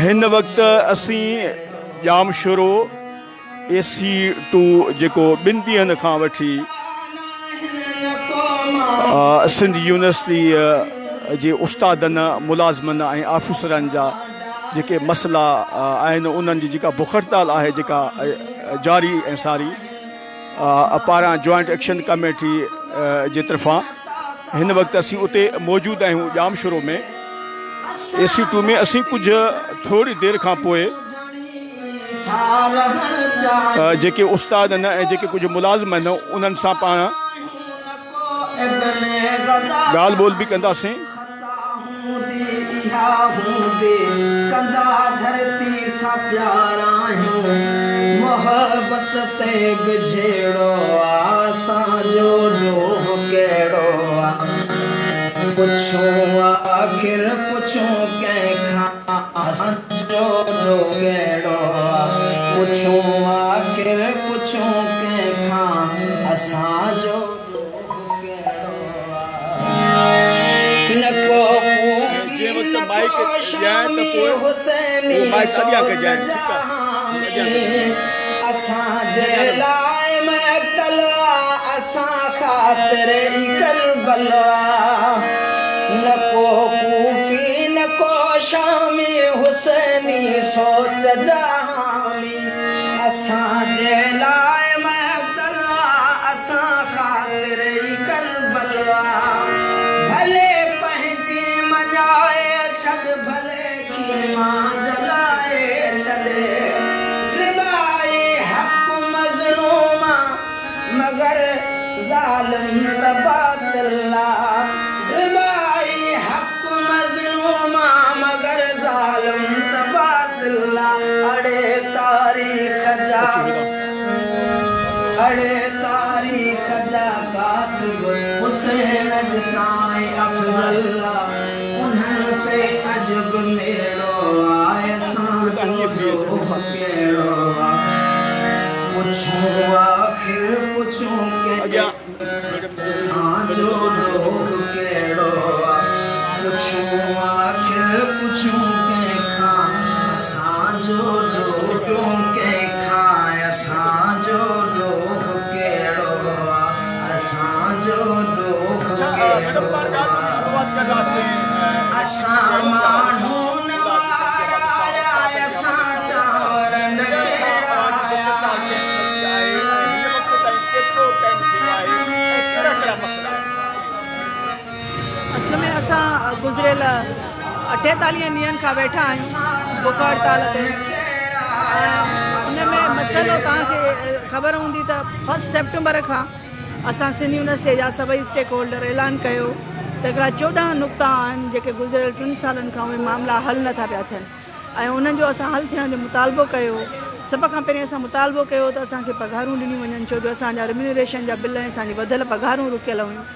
هن وقت اسين ڄامشورو اي سي ٽو جيڪو ٻن ڏينهن کان وٺي سنڌ يونيورسٽي جي استادن ملازمن ۽ آفيسرن جا جيڪي مسئلا آهن انهن جي جيڪا بک هڙتال آهي جيڪا جاري ۽ ساري پاران جوائنٽ ايڪشن ڪميٽي جي طرفان هن وقت اسين اتي موجود آهيون ڄامشورو ۾ اي سي ٽو ۾ اسين ڪجهه ٿوري دير کان پوء جيڪي استاد آهن ۽ جيڪي ڪجهه ملازم آهن انهن سان پاڻ ڳالهه ٻولهه به ڪنداسين. جنهن وقت مائيڪ ڏيانء ته پوء اهو مائيڪ اڳيان ڪجانء ٺيڪ آ اڳيان ڪجانء. اچو هيڏانهن. اتان هيئن ڦري اچ هن پاسي. اڳيان ميڊم اڇا ميڊم پاڻ ڳالهه ٻولهه جي شروعات ڪنداسين ۽ تعليم جي حوالي سان ٻڌنداسين ته استادن جي حوالي سان استادن جي حوالي سان ته ڪڏهن کان اوهان جي بک هڙتال ڪيمپ لڳي آهي ۽ هن وقت تائين ڪيترو ٽائيم ٿيو آهي ۽ ڪهڙا ڪهڙا مسئلا آهن؟ اصل ۾ اسان گذريل اٺيتاليهن ڏينهن کان ويٺا آهيون بک هڙتال تي ۽ ان ۾ مسئلو توهان کي خبر هوندي ته فرسٽ سيپٽمبر کان اسان سنڌ يونيورسٽي جا سڀئي اسٽيڪ هولڊر اعلان ڪيو ته هڪڙا 14 نقطا آهن جيڪي گذريل ٽن سالن کان اهي معاملا حل نٿا پيا ٿين ۽ انهن جو اسان حل ٿيڻ جو مطالبو ڪيو. سڀ کان پهرين اسان مطالبو ڪيو ته اسان کي پگهارون ڏنيون وڃن ڇو جو اسان جا ريميونريشن جا بل ۽ اسان جي وڌيل پگهارون رڪيل هيون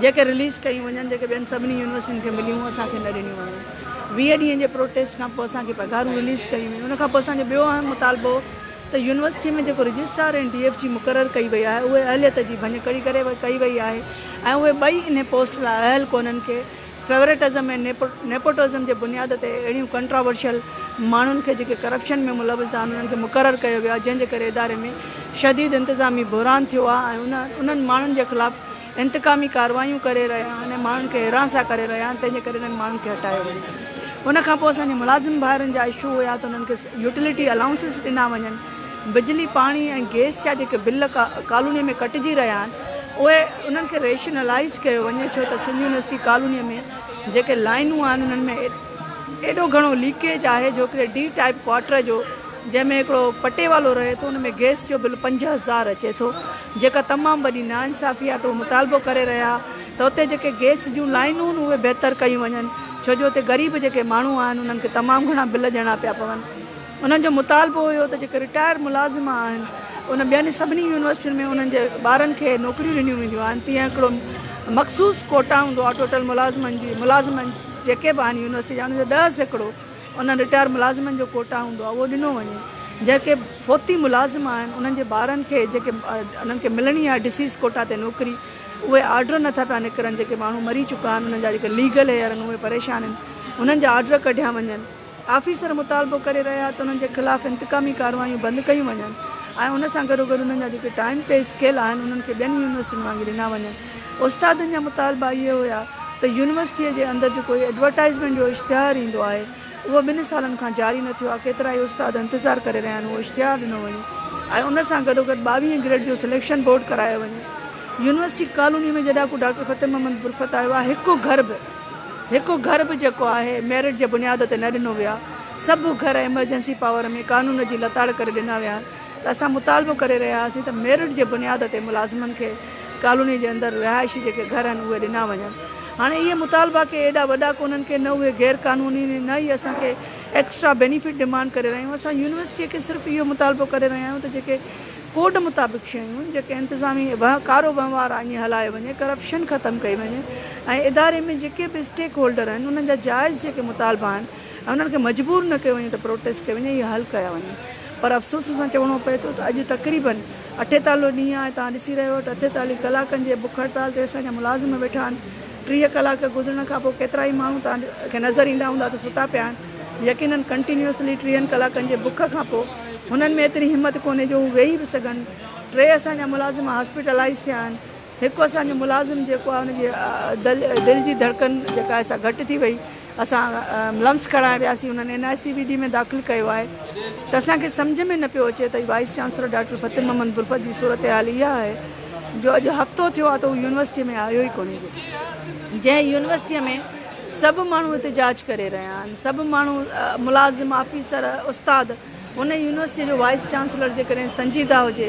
جيڪي رليز ڪيون وڃن جيڪي ٻين سڀني يونيورسٽين کي مليون اسان کي نه ڏنيون ويون. 20 ڏينهن جي پروٽيسٽ کان پوء اسان کي پگهارون رليز ڪيون ويون ان کان پوء اسان جو ٻيو اهم مطالبو ته ته يونيورسٽي ۾ جيڪو رجسٽرار ۽ ڊي ايف جي مقرر ڪئي وئي آهي اهي اهليت جي ڀڃڪڙي ڪري ڪئي وئي آهي ۽ اهي ٻئي انهي پوسٽ لاء اهل ڪونهن ڪي فيورٽزم ۽ نيپوٽزم جي بنياد تي اهڙيون ڪنٽراورشل ماڻهن کي جيڪي ڪرپشن ۾ ملوث آهن انهن کي مقرر ڪيو ويو آهي جنهن جي ڪري اداري ۾ شديد انتظامي بحران ٿيو آهي ۽ انهن ماڻهن جي خلاف انتقامي ڪارروايون ڪري رهيا آهن ۽ ماڻهن کي هراسان ڪري رهيا آهن تنهن جي ڪري انهن ماڻهن کي هٽايو وڃي ان کان پوء اسان جي ملازم ڀائرن جا اشو هيا ته انهن کي يوٽيلٽي الائونسز ڏنا وڃن بجلي، پاڻي ۽ گئس جا جيڪي بل ڪالوني ۾ ڪٽجي رهيا آهن اهي انهن کي ريشنلائيز ڪيو وڃي ڇو ته سنڌ يونيورسٽي ڪالوني ۾ جيڪي لائنون آهن انهن ۾ ايڏو گهڻو ليڪيج آهي جو هڪڙي ڊي ٽائيپ ڪوارٽر جو جنهن ۾ هڪڙو پٽيوالو رهي ٿو ان ۾ گئس جو بل 5000 اچي ٿو جيڪا تمام وڏي ناانصافي آهي ته اهو مطالبو ڪري رهيا ته اتي جيڪي گئس جون لائنون آهن اهي بهتر ڪيون وڃن ڇو جو اتي غريب جيڪي ماڻهو آهن انهن کي تمام گهڻا بل ڏيڻا پيا پون. انهن جو مطالبو هيو ته جيڪي رٽائر ملازم آهن ان ٻين سڀني يونيورسٽين ۾ انهن جي ٻارن کي نوڪريون ڏنيون وينديون آهن تيئن هڪڙو مخصوص ڪوٽا هوندو آهي ٽوٽل ملازمن جي ملازمن جيڪي به آهن يونيورسٽي جا انهن جو 10% انهن رٽائر ملازمن جو ڪوٽا هوندو آهي اهو ڏنو وڃي جيڪي فوتي ملازم آهن انهن جي ٻارن کي جيڪي انهن کي ملڻي آهي ڊسيز ڪوٽا تي نوڪري اهي آرڊر نٿا پيا نڪرن جيڪي ماڻهو مري چڪا آهن انهن جا جيڪي ليگل ايئر آهن اهي پريشان آهن انهن جا آرڊر ڪڍيا وڃن. آفيسر مطالبو ڪري رهيا ته انهن جي خلاف انتقامي ڪارروايون بند ڪيون وڃن ۽ ان سان گڏوگڏ انهن جا جيڪي ٽائيم پي اسڪيل آهن انهن کي ٻين يونيورسٽين وانگي ڏنا وڃن. استادن جا مطالبا اهي هيا ته يونيورسٽيء جي اندر جيڪو ايڊورٽائيزمينٽ جو اشتهار ايندو آهي اهو ٻن سالن کان جاري نه ٿيو آهي ڪيترائي استاد انتظار ڪري رهيا آهن اهو اشتهار ڏنو وڃي ۽ ان سان گڏوگڏ 22 گريڊ جو سليڪشن بورڊ ڪرايو وڃي. يونيورسٽي ڪالوني ۾ جڏهن ڪو ڊاڪٽر فتح محمد برفت آيو آهي هڪ گهر به هڪ گهر به جيڪو آهي ميرٽ جي بنياد تي نه ڏنو ويو آهي، سڀ گهر ايمرجنسي پاور ۾ قانون جي لتاڙ ڪري ڏنا ويا آهن ته اسان مطالبو ڪري رهيا هئاسين ته ميرٽ جي بنياد تي ملازمن کي ڪالوني جي اندر رهائشي جيڪي گهر آهن اهي ڏنا وڃن. هاڻي اهي مطالبا ڪي ايڏا وڏا ڪونهن ڪي نه اهي غير قانوني آهن نه ئي اسان ڪي ايڪسٽرا بينيفٽ ڊمانڊ ڪري رهيا آهيون اسان يونيورسٽي کي صرف اهو مطالبو ڪري رهيا آهيون ته جيڪي ڪوڊ مطابق شيون جيڪي انتظامي ڪارو وهنوار آئين هلايو وڃي، ڪرپشن ختم ڪئي وڃي ۽ اداري ۾ جيڪي به اسٽيڪ هولڊر آهن انهن جا جائز جيڪي مطالبا آهن ۽ انهن کي مجبور نه ڪيو وڃي ته پروٽيسٽ ڪئي وڃي اهي حل ڪيا وڃن پر افسوس سان چوڻو پئي ٿو ته اڄ تقريبن 48 ڏينهن آهي توهان ڏسي رهيو آهيو ته 48 ڪلاڪن جي بک هڙتال تي اسان جا ملازم ويٺا آهن 30 ڪلاڪ گذرڻ کان پوء ڪيترائي ماڻهو توهان کي نظر ايندا هوندا ته ستا پيا آهن يقينن ڪنٽينيوسلي ٽيهن ڪلاڪن جي بک کان پوء هنن ۾ ايتري همت ڪونهي جو هو ويهي به سگهن. ٽي اسان جا ملازم هاسپيٽلائيز ٿيا آهن. هڪ اسان جو ملازم جيڪو آهي ان جي دل جي ڌڙڪن جيڪا آهي سا گهٽ ٿي وئي. اسان لمس کڻائي وياسين انهن N I C V D ۾ داخل ڪيو آهي ته اسان کي سمجهه ۾ نه پيو اچي ته vice chancellor doctor Fateh Muhammad Burfat جي صورتحال اها آهي جو اڄ هفتو ٿيو آهي ته هو يونيورسٽي ۾ آيو ئي ڪونهي جنهن يونيورسٽي ۾ سڀ ماڻهو احتجاج ڪري رهيا آهن، سڀ ماڻهو ملازم، آفيسر، استاد، ان يونيورسٽيء جو وائيس چانسلر جيڪڏهن سنجيده هجي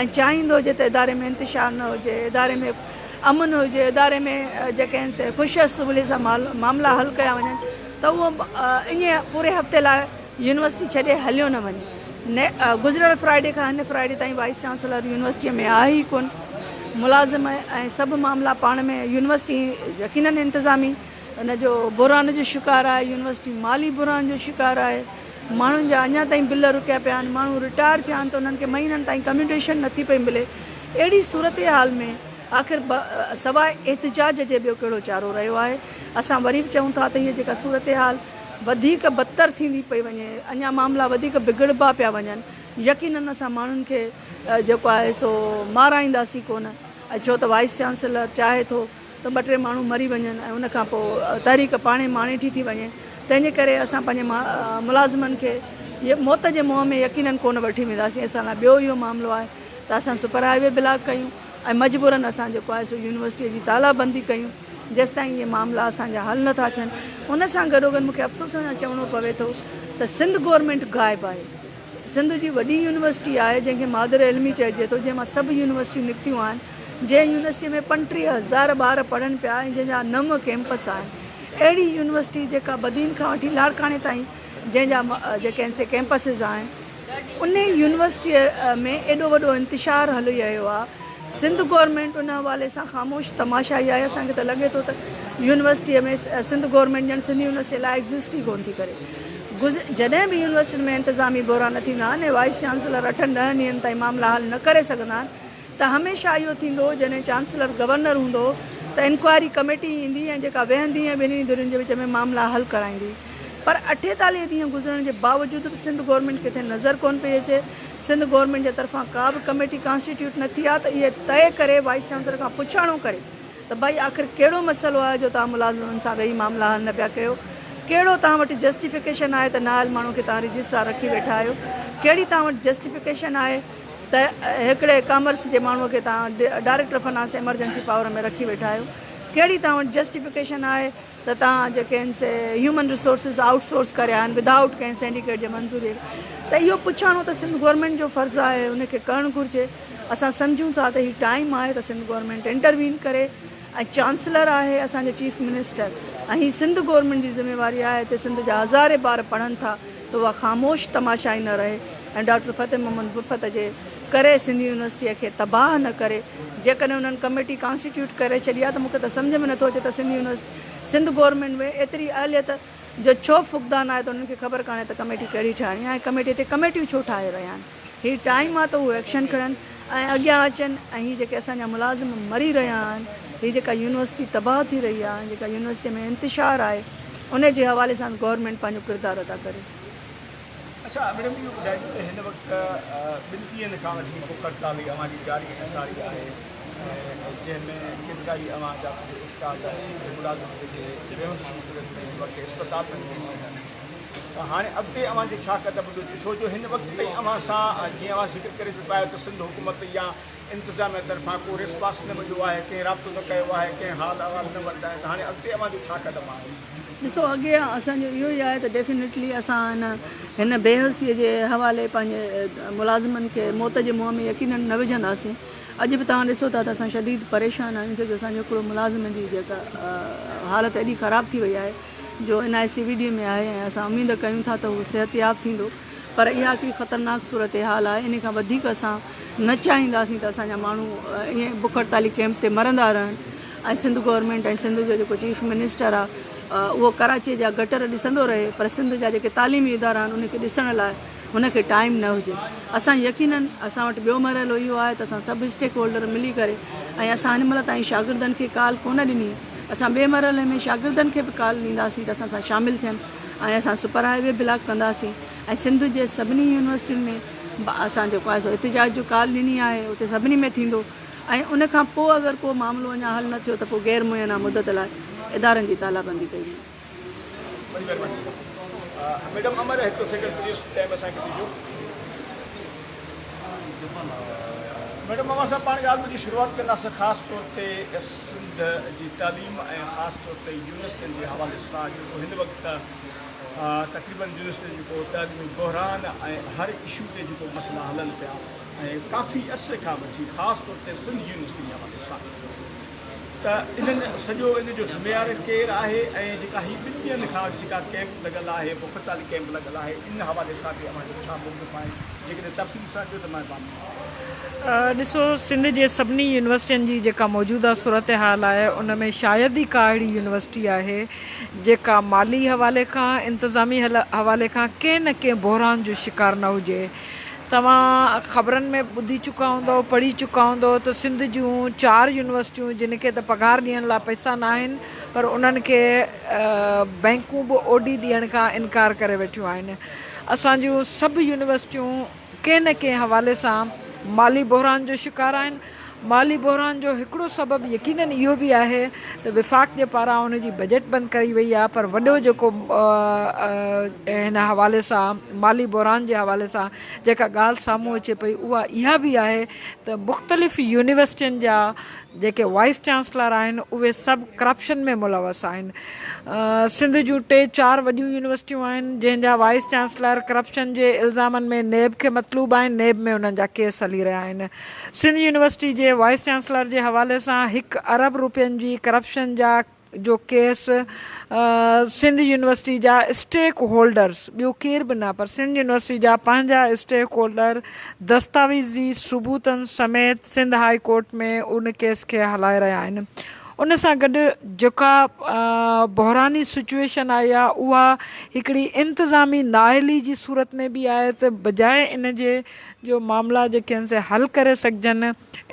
۽ چاهيندو هجي ته اداري ۾ انتشار نه هجي، اداري ۾ امن هجي، اداري ۾ جيڪي آهن سي خوش اسلوبي سان معاملا حل ڪيا وڃن ته اهو ائين پوري هفتي لاء يونيورسٽي ڇڏي هليو نه وڃي. گذريل فرائيڊي کان هن فرائيڊي تائين وائيس چانسلر يونيورسٽيء ۾ آهي ئي ڪونه. ملازم ۽ سڀ معاملا پاڻ ۾ يونيورسٽي يقينن انتظامي ان جو بحران جو شڪار آهي، يونيورسٽي مالي بحران جو شڪار آهي، ماڻهن جا اڃا تائين بل رڪيا پيا آهن، ماڻهو رٽائر ٿيا آهن ته انهن کي مهينن تائين ڪميوٽيشن نٿي پئي ملي، اهڙي صورتحال ۾ آخر سواء احتجاج جي ٻيو ڪهڙو چارو رهيو آهي، اسان وري به چئون ٿا ته هيء جيڪا صورتحال وڌيڪ بدتر ٿيندي پئي وڃي، اڃا معاملا وڌيڪ بگڙبا پيا وڃن، يقينن اسان ماڻهن کي جيڪو آهي سو مارائينداسين ڪونه ۽ ڇو ته وائيس چانسلر چاهي ٿو ته ٻه ٽي ماڻهو مري وڃن ۽ ان کان پوء تحريڪ پاڻهي ماڻيٺي ٿي وڃي تنهن جي ڪري اسان پنهنجي ملازمن کي موت جي منهن ۾ يقينن ڪونه وٺي وينداسين اسان لاء ٻيو اهو معاملو آهي ته اسان سپر هاء وي بلاڪ ڪيون ۽ مجبورن اسان جيڪو آهي سو يونيورسٽيء جي تالا بندي ڪيون جيستائين اهي معاملا اسان جا حل نٿا ٿين ان سان گڏوگڏ مون کي افسوس سان چوڻو پوي ٿو ته سنڌ گورنمينٽ غائب آهي سنڌ جي وڏي يونيورسٽي آهي جنهن کي مادر علمي چئجي ٿو جنهن مان سڀ يونيورسٽيون نڪتيون آهن جنهن يونيورسٽي ۾ 35 هزار ٻار پڙهن پيا ۽ جنهن جا نو ڪيمپس آهن اهڙي يونيورسٽي جيڪا بدين کان وٺي لاڙڪاڻي تائين جنهن جا جيڪي آهن سي ڪيمپسز آهن انهي يونيورسٽي ۾ ايڏو وڏو انتشار هلي رهيو آهي سنڌ گورنمينٽ ان حوالي سان خاموش تماشائي آهي اسان کي ته لڳي ٿو ته يونيورسٽي ۾ سنڌ گورنمينٽ ڄڻ سنڌ يونيورسٽي لاء ايگزسٽ ئي ڪونه ٿي ڪري. جڏهن به يونيورسٽين ۾ انتظامي بحران ٿيندا آهن ۽ وائيس چانسلر اٺن ڏهن ڏينهن تائين معاملا حل نه ڪري سگهندا آهن ته هميشه اهو ٿيندو هو جڏهن چانسلر گورنر هوندو هو ته انڪوائري ڪميٽي ايندي ۽ جيڪا ويهندي ۽ ٻنهي ڌرين جي وچ ۾ معاملا حل ڪرائيندي پر 48 ڏينهن گذرڻ جي باوجود به سنڌ گورنمينٽ ڪٿي نظر ڪونه پئي اچي سنڌ گورنمينٽ جي طرفان ڪا به ڪميٽي ڪانسٽيٽيوٽ نه ٿي آهي ته اهي طئي ڪري وائيس چانسلر کان پڇاڻو ڪري ته ڀائي آخر ڪهڙو مسئلو آهي جو توهان ملازمن سان ويهي معاملا حل نه پيا ڪيو ڪهڙو توهان وٽ جسٽيفڪيشن آهي ته نااهل ماڻهو کي توهان رجسٽرار رکي ويٺا آهيو ڪهڙي توهان وٽ جسٽيفڪيشن آهي ته هڪڙي ڪامرس جي ماڻهوء کي توهان ڊائريڪٽر فنانس ايمرجنسي پاور ۾ رکي ويٺا آهيو، ڪهڙي توهان وٽ جسٽيفڪيشن آهي ته توهان جيڪي آهن سي هيومن ريسورسز آئوٽ سورس ڪريا آهن ود آئوٽ ڪنهن سينڊيڪيٽ جي منظوري ته اهو پڇاڻو ته سنڌ گورنمينٽ جو فرض آهي ان کي ڪرڻ گهرجي اسان سمجهون ٿا ته هي ٽائيم آهي ته سنڌ گورنمينٽ انٽروين ڪري ۽ چانسلر آهي اسان جو چيف منسٽر ۽ هي سنڌ گورنمينٽ جي ذميواري آهي هتي سنڌ جا هزارين ٻار پڙهن ٿا ته اها خاموش تماشائي نه رهي ۽ ڊاڪٽر فتح محمد برفت جي ڪري سنڌ يونيورسٽيء کي تباهه نه ڪري. جيڪڏهن انهن ڪميٽي ڪانسٽيٽيوٽ ڪري ڇڏي آهي ته مون کي ته سمجهه ۾ نٿو اچي ته سنڌ يونيورسٽي سنڌ گورنمينٽ ۾ ايتري اهليت جو ڇو فقدان آهي ته انهن کي خبر ڪانهي ته ڪميٽي ڪهڙي ٺاهڻي آهي ۽ ڪميٽي تي ڪميٽيون ڇو ٺاهي رهيا آهن. هي ٽائيم آهي ته هو ايڪشن کڻن ۽ اڳيان اچن ۽ هي جيڪي اسان جا ملازم مري رهيا آهن، هي جيڪا يونيورسٽي تباهه ٿي رهي آهي ۽ جيڪا يونيورسٽي ۾ انتشار آهي ان جي حوالي سان گورنمينٽ پنهنجو ڪردار ادا ڪري. اڇا ميڊم اهو ٻڌائجو ته هن وقت ٻن ڏينهن کان وٺي بک هڙتال اوهان جي جاري ۽ ساري آهي ۽ جنهن ۾ ڪيترائي اوهان جا ڪجهه استاد ۽ ڪجهه ملازم جيڪي بيهوش جي صورت ۾ هن وقت اسپتال ۾ موجود آهن ته هاڻي اڳتي اوهان جو ڇا قدم هوندو ڇو جو هن وقت تائين اوهان سان جيئن اوهان ذڪر ڪري چڪا آهيو ته سنڌ حڪومت يا انتظاميه طرفان ڪو ريسپانس نه مليو آهي، ڪنهن رابطو نه ڪيو آهي، ڪنهن حال احوال نه ورتا آهن ته هاڻي اڳتي اوهان جو ڇا قدم آهي؟ ڏسو اڳي اسان جو اهو ئي آهي ته ڊيفينيٽلي اسان هن هن بيحسيء جي حوالي پنهنجي ملازمن کي موت جي منهن ۾ يقينن نه وجهنداسين. اڄ به توهان ڏسو ٿا ته اسان شديد پريشان آهيون ڇو جو اسان جو هڪڙو ملازم جي جيڪا حالت ايڏي خراب ٿي وئي آهي جو ان آء سي وي ڊي ۾ آهي ۽ اسان اميد ڪيون ٿا ته هو صحتياب ٿيندو پر اها هڪڙي خطرناڪ صورتحال آهي انهي کان وڌيڪ اسان نه چاهينداسين ته اسان جا ماڻهو ائين بک هڙتالي ڪئمپ تي مرندا رهن ۽ سنڌ گورنمينٽ ۽ سنڌ جو جيڪو چيف منسٽر آهي اهو ڪراچي جا گٽر ڏسندو رهي پر سنڌ جا جيڪي تعليمي ادارا آهن انهي کي ڏسڻ لاء هن کي ٽائيم نه هجي اسان يقينن اسان وٽ ٻيو مرحلو اهو آهي ته اسان سڀ اسٽيڪ هولڊر ملي ڪري ۽ اسان هن مهل تائين شاگردن کي ڪال ڪونه ڏني اسان ٻئي مرحلي ۾ شاگردن کي به ڪال ڏينداسين ته اسان سان شامل ٿين ۽ اسان سپر هاء وي بلاڪ ڪنداسين ۽ سنڌ جي سڀني يونيورسٽين ۾ اسان جيڪو آهي سو احتجاج جو ڪال ڏني آهي اتي سڀني ۾ ٿيندو ۽ ان کان پوء اگر ڪو معاملو اڃا حل نه ٿيو ته پوء غير معينه مدت لاء ادارن جي تالا بندي ڪئي ويندي. وڏي مھرباني ميڊم امر هڪ سيڪنڊ پليز ٽائيم اسان کي ڏجو. ميڊم اوهان سان پاڻ ڳالهه جي شروعات ڪنداسين خاص طور تي سنڌ جي تعليم ۽ خاص طور تي يونيورسٽين جي حوالي سان جيڪو هن وقت تقريبن يونيورسٽين جيڪو تعليمي بحران ۽ هر اشو تي جيڪو مسئلا هلن پيا ۽ ڪافي عرصي کان وٺي خاص طور تي سنڌ يونيورسٽي جي حوالي سان ته انهن سڄو ان جو ذميوار ڪير آهي ۽ جيڪا هي ٻن ڏينهن کان وٺي جيڪا ڪئمپ لڳل آهي بک هڙتالي ڪئمپ لڳل آهي ان حوالي سان به اوهان جو ڇا موقف آهي جيڪڏهن تفصيل سان چئو ته مهرباني. ڏسو سنڌ جي سڀني يونيورسٽين جي جيڪا موجوده صورتحال آهي ان ۾ شايد ئي ڪا اهڙي يونيورسٽي آهي جيڪا مالي حوالي کان انتظامي حوالي کان ڪنهن نه ڪنهن بحران جو شڪار نه هجي توهان خبرن ۾ ٻڌي چڪا هوندؤ، پڙهي چڪا هوندؤ ته سنڌ جون چار يونيورسٽيون جن کي ته پگهار ڏيڻ لاء پئسا ناهن پر انهن کي بئنڪون به او ڊي ڏيڻ کان انڪار ڪري ويٺيون آهن. اسان جون سڀ يونيورسٽيون ڪنهن نه ڪنهن حوالي سان مالي بحران جو شڪار آهن. مالي بحران جو هڪڙو سبب يقينن اهو به آهي ته وفاق جي پاران ان جي بجيٽ بند ڪئي وئي آهي پر وڏو جيڪو هن حوالي سان مالي بحران جي حوالي سان جيڪا ڳالهه سامهون اچي پئي اها اها به آهي ته مختلف يونيورسٽين جا جيڪي وائيس چانسلر آهن اهي سڀ ڪرپشن ۾ ملوث آهن سنڌ جون ٽي چار وڏيون يونيورسٽيون آهن جنهن جا وائيس چانسلر ڪرپشن جي الزامن ۾ نيب کي مطلوب آهن نيب ۾ انهن جا ڪيس هلي رهيا آهن سنڌ يونيورسٽي جي وائيس چانسلر جي حوالي سان هڪ ارب روپين جي ڪرپشن جا جو ڪيس سنڌ يونيورسٽي جا اسٽيڪ هولڊرز ٻيو ڪير به نه پر سنڌ يونيورسٽي جا پنهنجا اسٽيڪ هولڊر دستاويزي ثبوتن سميت سنڌ هائي ڪورٽ ۾ ان ڪيس کي هلائي رهيا آهن. ان سان گڏ جيڪا بحراني سچوئيشن آئي آهي اها هڪڙي انتظامي نااهلي جي صورت ۾ به آهي ته بجاء ان جي جو معاملا جيڪي آهن سي حل ڪري سگهجن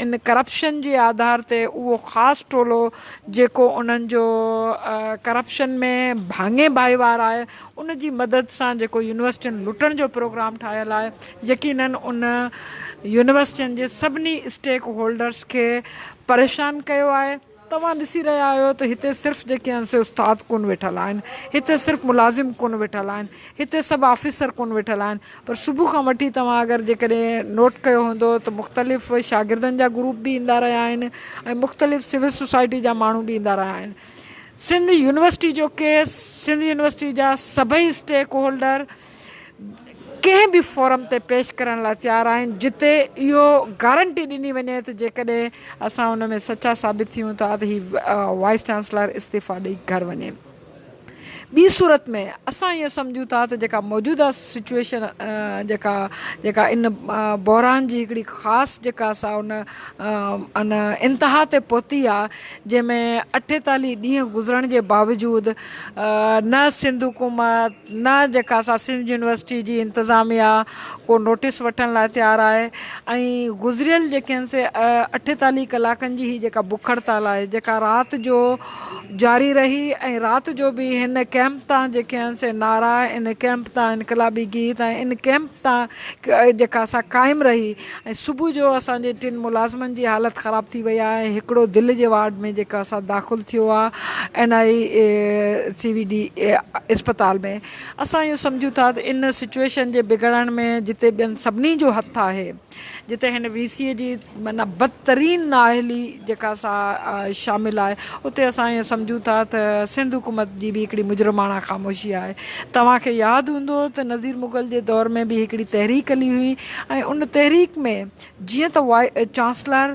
ان ڪرپشن جي آڌار تي اهو خاص ٽولو جيڪو انهن جو ڪرپشن ۾ ڀاڱي ڀائيوار آهي ان جي مدد سان جيڪو يونيورسٽين لٽڻ جو پروگرام ٺاهيل آهي يقينن ان يونيورسٽين جي سڀني اسٽيڪ هولڊرس کي پريشان ڪيو آهي. توهان ڏسي رهيا آهيو ته هتي صرف جيڪي آهن سي استاد ڪونه ويٺل آهن، هتي صرف ملازم ڪونه ويٺل آهن، هتي سڀ آفيسر ڪونه ويٺل آهن پر صبح کان وٺي توهان اگر جيڪڏهن نوٽ ڪيو هوندو ته مختلف شاگردن جا گروپ به ايندا رهيا آهن ۽ مختلف سول سوسائٽي جا ماڻهو به ايندا رهيا آهن. سنڌ يونيورسٽي جو ڪيس، سنڌ يونيورسٽي جا سڀئي اسٽيڪ هولڊر ڪنهن به فورم تي پيش ڪرڻ لاء تيار آهن جتي اهو گارنٽي ڏني وڃي ته جيڪڏهن اسان ان ۾ سچا ثابت ٿيون ٿا ته هي وائيس چانسلر استعيفا ڏئي گهر وڃي ٻي صورت ۾ اسان اهو سمجهون ٿا ته جيڪا موجوده سچوئيشن جيڪا جيڪا ان بحران جي هڪڙي خاص جيڪا سا ان ان انتها تي پهتي آهي جنهن ۾ اٺيتاليهه ڏينهن گذرڻ جي باوجود نه سنڌ حڪومت نه جيڪا سا سنڌ يونيورسٽي جي انتظاميا ڪو نوٽيس وٺڻ لاء تيار آهي ۽ گذريل جيڪي آهن سي 48 ڪلاڪن جي هي جيڪا بک هڙتال آهي جيڪا رات جو جاري رهي ۽ رات جو به هن ڪئمپ تان جيڪي آهن سي نعرا ان ڪئمپ تان انقلابي گيت ۽ ان ڪئمپ تان جيڪا سا قائم رهي ۽ صبح جو اسان جي ٽن ملازمن جي حالت خراب ٿي وئي آهي ۽ هڪڙو دل جي وارڊ ۾ جيڪا سا داخل ٿيو آهي اين آء سي وي ڊي اسپتال ۾ اسان اهو سمجهون ٿا ته ان سچوئيشن جي بگڙڻ ۾ جتي ٻين سڀني جو هٿ آهي جتي هن وي سي جي معنيٰ بدترين نااهلي جيڪا سا شامل آهي اتي اسان ائين سمجهون ٿا ته سنڌ حڪومت جي به هڪڙي مجرماڻا خاموشي آهي. توهان کي ياد هوندو ته نذير مغل جي دور ۾ به هڪڙي تحريڪ هلي هئي ۽ ان تحريڪ ۾ جيئن ته وائيس چانسلر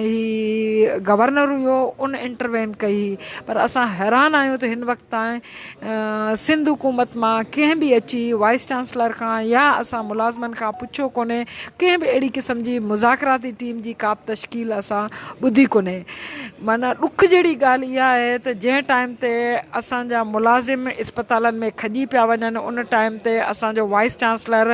هي گورنر هيو ان انٽروين ڪئي هئي پر اسان حيران آهيون ته هن وقت تائين سنڌ حڪومت مان ڪنهن به اچي وائيس چانسلر کان يا اسان ملازمن کان پڇيو ڪونهي ڪنهن به اهڙي قسم جي مذاڪراتي ٽيم جي ڪابه تشڪيل اسان ٻڌي ڪونهي. معنيٰ ڏک جهڙي ڳالهه اها آهي ته جنهن ٽائيم تي اسان جا ملازم اسپتالن ۾ کڄي پيا وڃن ان ٽائيم تي اسان جو وائيس چانسلر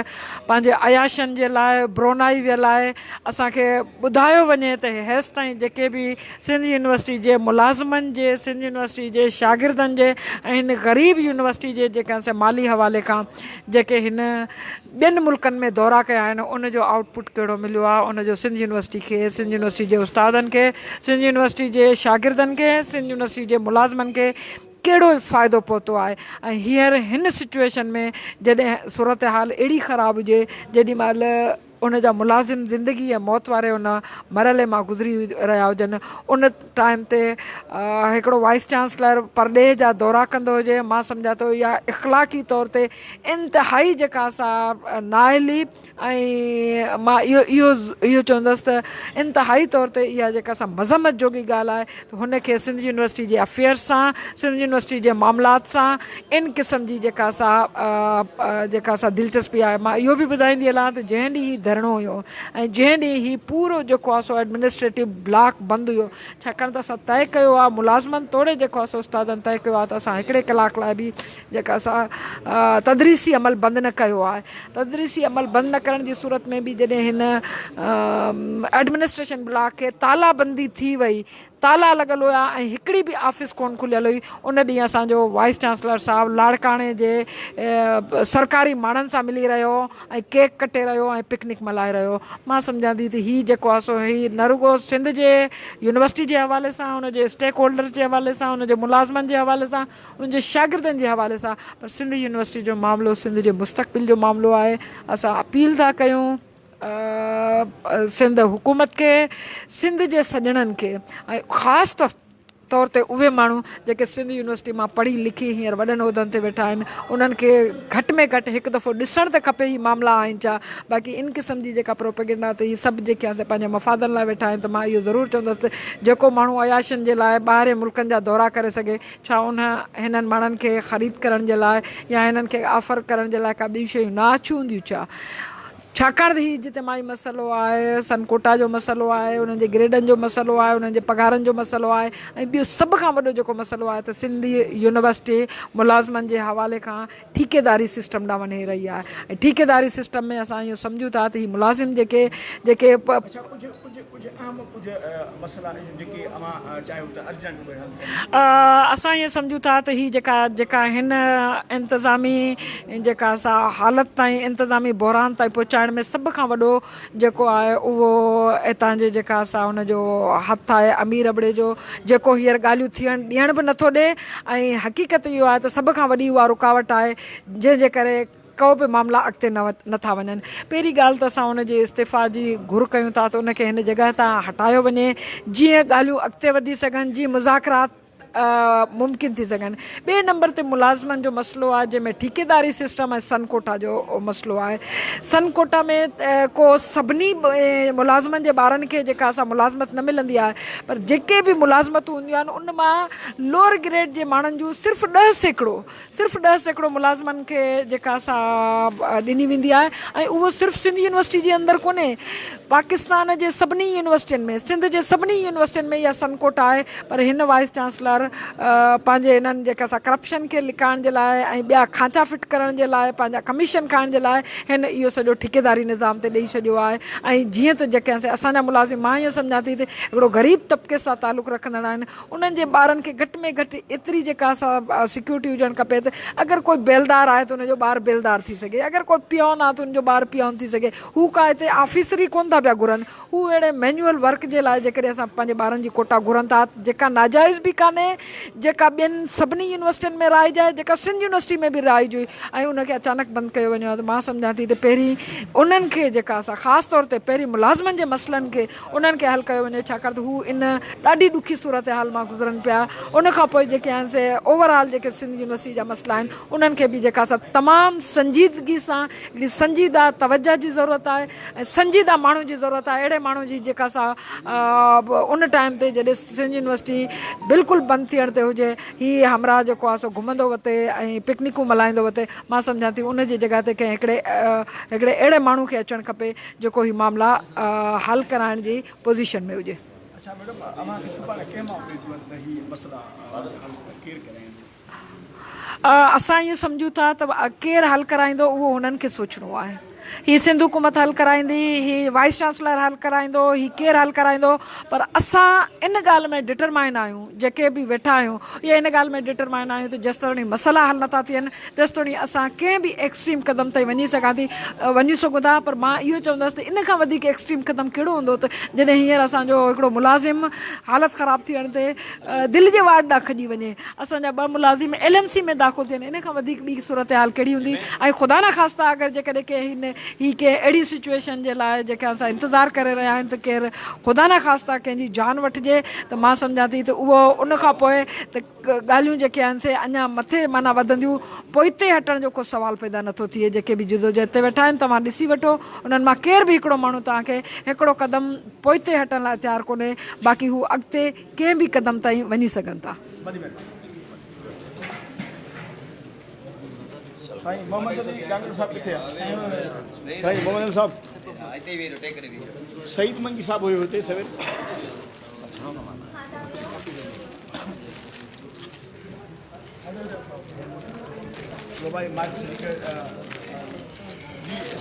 پنهنجي عياشين جي لاء برونائي ويل آهي اسان کي ٻڌايو وڃي ته هيستائين جيڪي به سنڌ يونيورسٽي جي ملازمن جي سنڌ يونيورسٽي جي شاگردن جي ۽ هن غريب يونيورسٽي جي جيڪا سي مالي حوالي کان جيڪي هن ٻين ملڪن ۾ دورا ڪيا آهن ان جو آئوٽ پٽ ڪهڙو مليو آهي ان جو سنڌ يونيورسٽي کي سنڌ يونيورسٽي جي استادن کي سنڌ يونيورسٽي جي شاگردن کي سنڌ يونيورسٽي جي ملازمن کي ڪهڙو فائدو پهتو آهي ۽ هينئر هن سچوئيشن ۾ جڏهن صورتحال اهڙي خراب هجي جيڏي مهل ان جا ملازم زندگي ۽ موت واري ان مرحلي مان گذري رهيا هجن ان ٽائيم تي هڪڙو وائيس چانسلر پرڏيهه جا دورا ڪندو هجي مان سمجهان ٿو اها اخلاقي طور تي انتهائي جيڪا سا نااهلي ۽ مان اهو اهو اهو چوندس ته انتهائي طور تي اها جيڪا سا مذمت جوڳي ڳالهه آهي ته هن کي سنڌ يونيورسٽي جي افيئرس سان سنڌ يونيورسٽي جي معاملات سان ان قسم جي جيڪا سا جيڪا سا دلچسپي آهي مان اهو به ٻڌائيندي هلان ته جنهن ڏينهن هي ڌرڻو هيو ۽ جنهن ڏينهن هي پورو جيڪو آهي سو ايڊمنسٽريٽو بلاڪ بند هيو ڇاڪاڻ ته اسان طئي ڪيو آهي ملازمن توڙي جيڪو آهي سو استادن طئي ڪيو آهي ته اسان هڪڙي ڪلاڪ لاء به جيڪا سا تدريسي عمل بند نه ڪيو آهي تدريسي عمل بند نه ڪرڻ جي صورت ۾ به جڏهن هن ايڊمنسٽريشن بلاڪ کي تالا بندي ٿي وئي تالا لڳل هيا ۽ هڪڙي به آفيس ڪونه کليل هئي ان ڏينهن اسان جو وائيس چانسلر صاحب لاڙڪاڻي جي سرڪاري ماڻهن سان ملي رهيو هو ۽ ڪيڪ ڪٽي رهيو هو ۽ پڪنڪ ملهائي رهيو هو مان سمجهان ٿي ته هي جيڪو آهي سو هي نه رڳو سنڌ جي يونيورسٽي جي حوالي سان ان جي اسٽيڪ هولڊرز جي حوالي سان ان جي ملازمن جي حوالي سان ان جي شاگردن جي حوالي سان پر سنڌ يونيورسٽي جو معاملو سنڌ جي مستقبل جو معاملو آهي اسان اپيل ٿا ڪيون سنڌ حڪومت کي سنڌ جي سڄڻن کي ۽ خاص طور تي اهي ماڻهو جيڪي سنڌ يونيورسٽي مان پڙهي لکي هينئر وڏن عهدن تي ويٺا آهن انهن کي گهٽ ۾ گهٽ هڪ دفعو ڏسڻ ته کپي هي معاملا آهن ڇا باقي ان قسم جي جيڪا پروپيگنڊا ته هي سڀ جيڪي آهن سي پنهنجي مفادن لاء ويٺا آهن ته مان اهو ضرور چوندس ته جيڪو ماڻهو عياشين جي لاء ٻاهرين ملڪن جا دورا ڪري سگهي ڇا ان هنن ماڻهن کي خريد ڪرڻ جي لاء يا هنن کي آفر ڪرڻ جي لاء ڪا ٻيون شيون نه آڇيون هونديون ڇا؟ ڇاڪاڻ ته هي اجتماعي مسئلو آهي، سن ڪوٽا جو مسئلو آهي، انهن جي گريڊن جو مسئلو آهي، انهن جي پگهارن جو مسئلو آهي ۽ ٻيو سڀ کان وڏو جيڪو مسئلو آهي ته سنڌ يونيورسٽي ملازمن جي حوالي کان ٺيڪيداري سسٽم ڏانهن وڃي رهي آهي ۽ ٺيڪيداري سسٽم ۾ اسان اهو سمجهون ٿا ته هي ملازم جيڪي جيڪي اڇا ڪجهه ڪجهه ڪجهه اهم ڪجهه مسئلا آهن جيڪي اوهان چاهيو ته ارجنٽ اهي حل ٿين. اسان ائين سمجهون ٿا ته هي جيڪا جيڪا هن انتظامي جيڪا سا حالت تائين انتظامي بحران تائين پهچائڻ ۾ سڀ کان وڏو جيڪو آهي اهو هتان جي جيڪا سا ان جو هٿ آهي امير ابڙي جو جيڪو هينئر ڳالهيون ٿيڻ ڏيڻ به نٿو ڏي ۽ حقيقت اهو آهي ته سڀ کان وڏي اها رڪاوٽ آهي جنهن جي ڪري ڪو به معاملا اڳتي نه ٿا وڃن. پهرين ڳالهه ته اسان ان جي استعيفيٰ جي گهر ڪيون ٿا ته ان کي هن جڳهه تان هٽايو وڃي جيئن ڳالهيون اڳتي وڌي سگهن جيئن مذاڪرات ممڪن ٿي سگهن. ٻئي نمبر تي ملازمن جو مسئلو آهي جنهن ۾ ٺيڪيداري سسٽم ۽ سن ڪوٽا جو مسئلو آهي. سن ڪوٽا ۾ ڪو سڀني ملازمن جي ٻارن کي جيڪا سا ملازمت نه ملندي آهي پر جيڪي به ملازمتون هونديون آهن ان مان لوئر گريڊ جي ماڻهن جون صرف 10% صرف 10% ملازمن کي جيڪا سا ڏني ويندي آهي ۽ اهو صرف سنڌ يونيورسٽي جي اندر ڪونهي پاڪستان جي سڀني يونيورسٽين ۾ سنڌ جي سڀني يونيورسٽين ۾ اها سن ڪوٽا آهي پر هن وائيس چانسلر پنهنجي انهن جيڪا سا ڪرپشن کي لڪائڻ جي لاء ۽ ٻيا کانچا فٽ ڪرڻ جي لاء پنهنجا ڪميشن کائڻ جي لاء هن اهو سڄو ٺيڪيداري نظام تي ڏئي ڇڏيو آهي ۽ جيئن ته جيڪي اسان جا ملازم مان ائين سمجهان ٿي ته هڪڙو غريب طبقي سان تعلق رکندڙ آهن انهن جي ٻارن کي گهٽ ۾ گهٽ ايتري جيڪا سا سيڪيورٽي هجڻ کپي ته اگر ڪوئي بيلدار آهي ته ان جو ٻار بيلدار ٿي سگهي اگر ڪوئي پيون آهي ته ان جو ٻار پيون ٿي سگهي هو ڪا هتي آفيسري ڪونه ٿا پيا گهرن هو اهڙي مينيول ورڪ جي لاء جيڪڏهن اسان پنهنجي ٻارن جي ڪوٽا گهرن ٿا جيڪا ناجائز به ڪانهي جيڪا ٻين سڀني يونيورسٽين ۾ رائج آهي جيڪا سنڌ يونيورسٽي ۾ به رائج هئي ۽ ان کي اچانڪ بند ڪيو وڃي ته مان سمجهان ٿي ته پهرين انهن کي جيڪا اسان خاص طور تي پهرين ملازمن جي مسئلن کي انهن کي حل ڪيو وڃي ڇاڪاڻ ته هو ان ڏاڍي ڏکي صورتحال مان گذرن پيا ان کان پوء جيڪي آهن سي اوور آل جيڪي سنڌ يونيورسٽي جا مسئلا آهن انهن کي به جيڪا سا تمام سنجيدگي سان هڪڙي سنجيده توجه جي ضرورت آهي ۽ سنجيده ماڻهو جي ضرورت آهي اهڙي ماڻهو جي جيڪا سا ان ٽائيم تي جڏهن سنڌ يونيورسٽي بلڪل بند ٿيڻ تي هجي هي همراهه جيڪو آهي سو گهمندو وتي ۽ پڪنڪون ملهائيندو وتي مان سمجهان ٿي ان جي جڳهه تي ڪنهن هڪڙي هڪڙي اهڙي ماڻهو کي اچڻ کپي جيڪو هي معاملا حل ڪرائڻ جي پوزيشن ۾ هجي. اڇا ميڊم اوهان کي سڀاڻي ڪنهن مان اميد آهي ته هي مسئلا حل ڪير ڪرائيندو؟ اسان ائين سمجهون ٿا ته ڪير حل ڪرائيندو اهو هنن کي سوچڻو آهي. هي سنڌ حڪومت حل ڪرائيندي، هي وائيس چانسلر حل ڪرائيندو، هي ڪير حل ڪرائيندو پر اسان ان ڳالهه ۾ ڊٽرمائن آهيون جيڪي به ويٺا آهيون اهي ان ڳالهه ۾ ڊٽرمائن آهيون ته جيستوڻي مسئلا حل نٿا ٿين تيستوڻي اسان ڪنهن به ايڪسٽريم قدم تائين وڃي سگهان ٿي وڃي سگهون ٿا پر مان اهو چوندس ته ان کان وڌيڪ ايڪسٽريم قدم ڪهڙو هوندو ته جڏهن هينئر اسان جو هڪڙو ملازم حالت خراب ٿيڻ تي دل جي وارڊ ڏانهن کڄي وڃي اسان جا ٻه ملازم ايل ايم سي ۾ داخل ٿين ان کان وڌيڪ ٻي صورتحال ڪهڙي هوندي ۽ خدا نخواسته اگر جيڪڏهن ڪنهن هن هي ڪنهن اهڙي سچوئيشن جي لاء جيڪا اسان انتظار ڪري رهيا آهيون ته ڪير خدا نخواسته ڪنهن جي جان وٺجي ته مان سمجهان ٿي ته اهو ان کان پوء ته ڳالهيون جيڪي آهن سي اڃا مٿي معنيٰ وڌنديون، پوئتي هٽڻ جو ڪو سوال پيدا نٿو ٿئي، جيڪي به جدوجهد تي ويٺا آهن توهان ڏسي وٺو، انهن مان ڪير به هڪڙو ماڻهو توهان کي هڪڙو قدم پوئتي هٽڻ لاء تيار ڪونهي، باقي هو اڳتي ڪنهن به قدم تائين وڃي سگهن ٿا. سائين محمد علي گانگڙو صاحب ڪٿي آ؟ سائين محمد علي صاحب سعيد منگي صاحب هيو هتي سوير. وبائي مارچ جي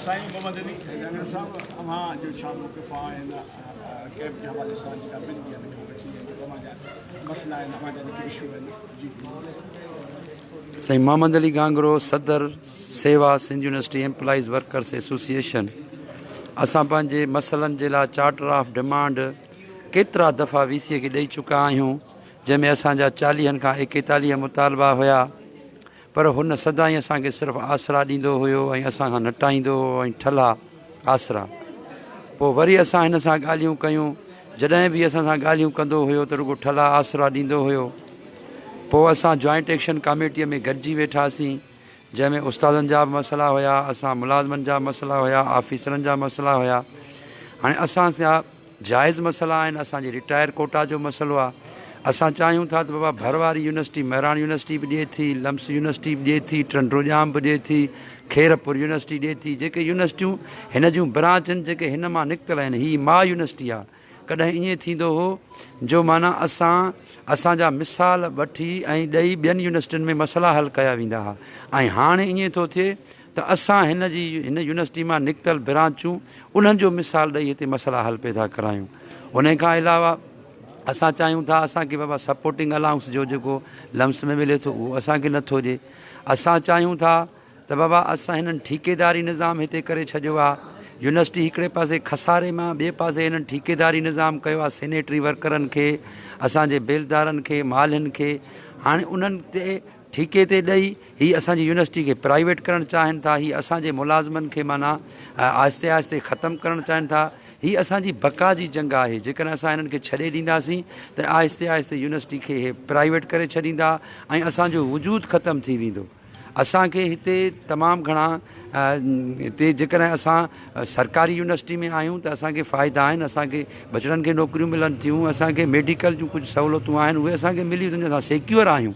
سائين محمد علي گانگڙو صاحب اوهان جو ڇا موقف آ هن ڪيمپ جي حوالي سان جيڪا ٻن ڏينهن کان وٺي جيڪو اوهان جا مسئلا آهن اوهان جا جيڪي اشو آهن جي. سائين محمد علي گانگرو صدر سيوا Sindh university employees workers association اسان پنهنجي مسئلن جي لاء چارٽر آف ڊمانڊ ڪيترا دفعا وي سي کي ڏئي چڪا آهيون جنهن ۾ اسان جا چاليهن کان ايڪيتاليهه مطالبا هيا پر هن سدائين اسان کي صرف آسرا ڏيندو هيو ۽ اسان کان نٽائيندو هو ۽ ٺلها آسرا پوء وري اسان هن سان ڳالهيون ڪيون جڏهن به اسان سان ڳالهيون ڪندو هيو ته رڳو ٺلها آسرا ڏيندو هيو پوء اسان جوائنٽ ايڪشن ڪاميٽيء ۾ گڏجي ويٺاسين جنهن ۾ استادن جا به مسئلا هيا، اسان ملازمن جا مسئلا هيا، آفيسرن جا مسئلا هيا. هاڻي اسان جا جائز مسئلا آهن، اسان جي رٽائر ڪوٽا جو مسئلو آهي. اسان چاهيون ٿا ته بابا ڀر واري يونيورسٽي مهراڻ يونيورسٽي به ڏئي ٿي، لمس يونيورسٽي به ڏئي ٿي، ٽنڊوڄام به ڏئي ٿي، خيرپور يونيورسٽي ڏئي ٿي، جيڪي يونيورسٽيون هن جون برانچ آهن جيڪي هن مان نڪتل آهن، هي ماء يونيورسٽي آهي. ڪڏهن ائين ٿيندو هو جو معنيٰ اسان اسان جا مثال وٺي ۽ ڏئي ٻين يونيورسٽين ۾ مسئلا حل ڪيا ويندا ها ۽ هاڻي ائين ٿو ٿئي ته اسان هن جي هن يونيورسٽي مان نڪتل برانچون انهن جو مثال ڏئي هتي مسئلا حل پئي ٿا ڪرايون. انهي کان علاوه اسان چاهيون ٿا اسان کي بابا سپورٽنگ الائونس جو جيڪو لمس ۾ ملي ٿو اهو اسان کي نٿو ڏي. اسان چاهيون ٿا ته بابا اسان هنن ٺيڪيداري نظام هتي ڪري ڇڏيو آ يونيورسٽي هڪڙي پاسي خساري مان ٻئي پاسي هنن ٺيڪيداري نظام ڪيو آ سينيٽري ورڪرن کي اسان جي بيلدارن کي مالهين کي هاڻي انهن تي ٺيڪي تي ڏئي هي اسان جي يونيورسٽي کي پرائيويٽ ڪرڻ چاهين ٿا هي اسان جي ملازمن کي معنيٰ آهستي آهستي ختم ڪرڻ چاهين ٿا هي اسان جي بقا جي جنگ آهي جيڪڏهن اسان هنن کي ڇڏي ڏينداسين ته آهستي آهستي يونيورسٽي کي هي پرائيويٽ ڪري ڇڏيندا ۽ اسان جو وجود ختم ٿي ويندو اسان کي هتي تمام گهڻا هتي جيڪڏهن اسان سرڪاري يونيورسٽي ۾ آهيون ته اسان کي فائدا آهن اسان کي ٻچڙن کي نوڪريون ملن ٿيون اسان کي ميڊيڪل جون ڪجهه سهولتون آهن اهي اسان کي ملي ٿيون اسان سيڪيور آهيون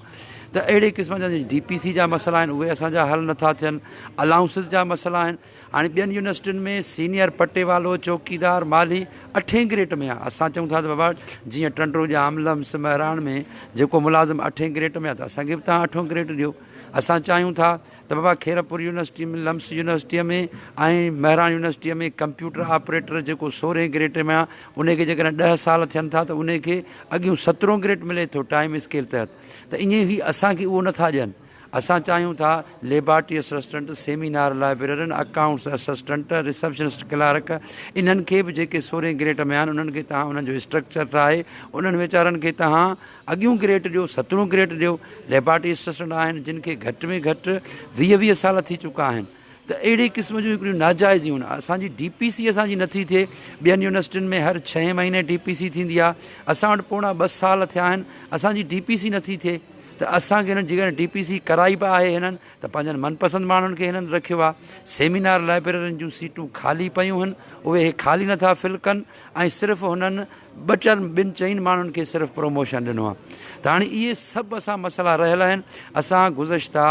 ته اهڙي قسم جا ڊي پي سي جا مسئلا آهن اهي اسان جا حل نٿا ٿين الائونسز جا مسئلا آهن هاڻي ٻين يونيورسٽين ۾ سينيئر پٽيوالو، چوڪيدار، مالهي اٺين گريڊ ۾ آهي. اسان چئون ٿا ته بابا جيئن ٽنڊو ڄام، لمس، مهراڻ ۾ جيڪو ملازم اٺين گريڊ ۾ آهي ته اسان کي به توهان اٺون گريڊ ڏيو. اسان چاهيون ٿا ته بابا خيرپور يونيورسٽي ۾، لمس يونيورسٽيء ۾ ۽ مهراڻ يونيورسٽيء ۾ ڪمپيوٽر آپريٽر جيڪو سورهين گريڊ ۾ آهي ان کي جيڪڏهن ڏهه سال ٿين ٿا ته ان کي اڳيون سترهون گريڊ ملي ٿو ٽائيم اسڪيل تحت ته ائين هي اسان کي اهو نٿا ڏين. اسان چاهيون ٿا laboratory assistant, seminar librarian, accounts assistant, receptionist clerk انهن کي به جيڪي سورهين گريڊ ۾ آهن انهن کي توهان انهن جو اسٽرڪچر ٺاهي انهن ويچارن کي توهان اڳيون گريڊ ڏيو سترهون گريڊ ڏيو ليبارٽري اسسٽنٽ آهن جن کي گهٽ ۾ گهٽ 20 20 سال ٿي چڪا آهن ته اهڙي قسم جون هڪڙيون ناجائزيون آهن اسان جي ڊي پي سي اسان جي نٿي ٿئي ٻين يونيورسٽين ۾ هر ڇهين مهيني ڊي پي سي ٿيندي آهي اسان وٽ پوڻا ٻه سال ٿيا آهن اسان جي ڊي پي سي نٿي ٿئي ته اسان کي هنن جيڪڏهن ڊي پي سي ڪرائي به آهي هنن ته پنهنجن من پسند ماڻهن کي هنن رکيو آهي سيمينار لائبريرين جون سيٽون خالي پيون هن اهي هي خالي نٿا فل ڪن ۽ صرف هنن ٻه چار ٻن چئن ماڻهن کي صرف پروموشن ڏنو آهي ته هاڻي اهي سڀ اسان مسئلا رهيل آهن اسان گذشته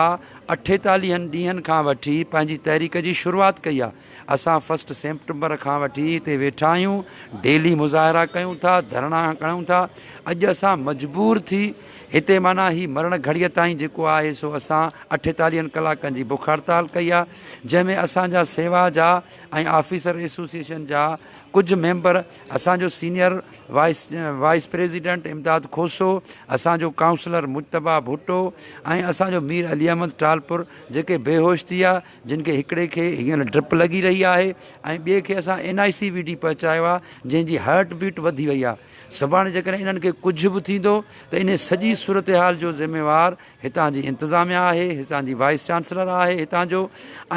اٺيتاليهن ڏينهن کان وٺي پنهنجي تحريڪ جي شروعات ڪئي آهي اسان فرسٽ سيپٽمبر کان وٺي هتي ويٺا آهيون، ڊيلي مظاهرا ڪيون ٿا، ڌرڻا هڻون ٿا، اڄ اسان مجبور ٿي هتي معنيٰ هي مرڻ گهڙيء تائين جيڪو آهي سو اسان اٺيتاليهن ڪلاڪن جي بک هڙتال ڪئي آهي، جنهن ۾ اسان جا سيوا جا ۽ آفيسر ايسوسيئيشن جا ڪجهه ميمبر، اسان جو senior vice vice president Imdad Khoso, اسان جو ڪائونسلر مجتبيٰ ڀٽو ۽ اسان جو مير علي احمد ٽالپر جيڪي بيهوش ٿي ويا، جن کي هڪڙي کي هينئر ڊرپ لڳي رهي آهي ۽ ٻئي کي اسان اين آء سي وي ڊي پهچايو آهي جنهن جي هارٽ بيٽ وڌي وئي آهي سڀاڻي جيڪڏهن انهن کي ڪجهه به ٿيندو ته انهي سڄي صورتحال جو ذميوار هتان جي انتظاميا آهي هتان جي وائيس چانسلر آهي هتان جو